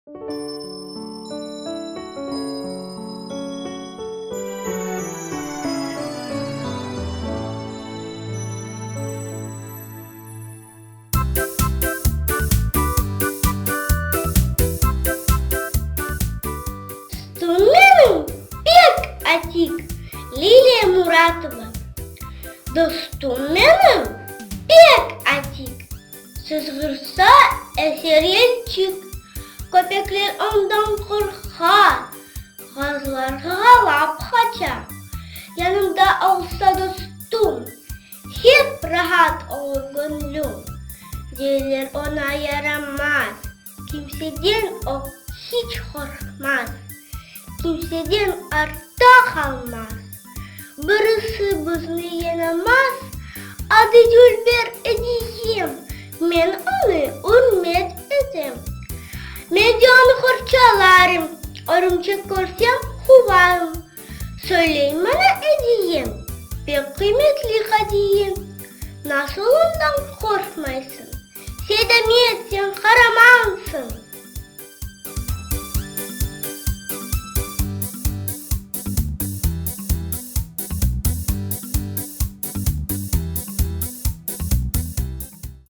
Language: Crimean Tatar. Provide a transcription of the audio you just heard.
Dostum menim pek atik, Liliya Muratova. Dostum menim pek atik, Sızğırsa eser yelçik. Köpekler ondan qorqa, Ğazlar ğağalap qaça. Yanımda olsa dostum, Hep rahat olur göñlüm. Deyler oña yaramaz, Kimseden o hiç qorqmaz, Kimseden artta qalmaz. Birisi bizni yenemez, Adı Dülber ediyem, Men onı ürmet etem. Men de onı qorçalarım, Örümçek körsem, quvarım. Söyley maña ediyem, Pek qıymetli hadiyem. Nasıl ondan qorqmaysıñ? Seydamet, sen qaramansıñ!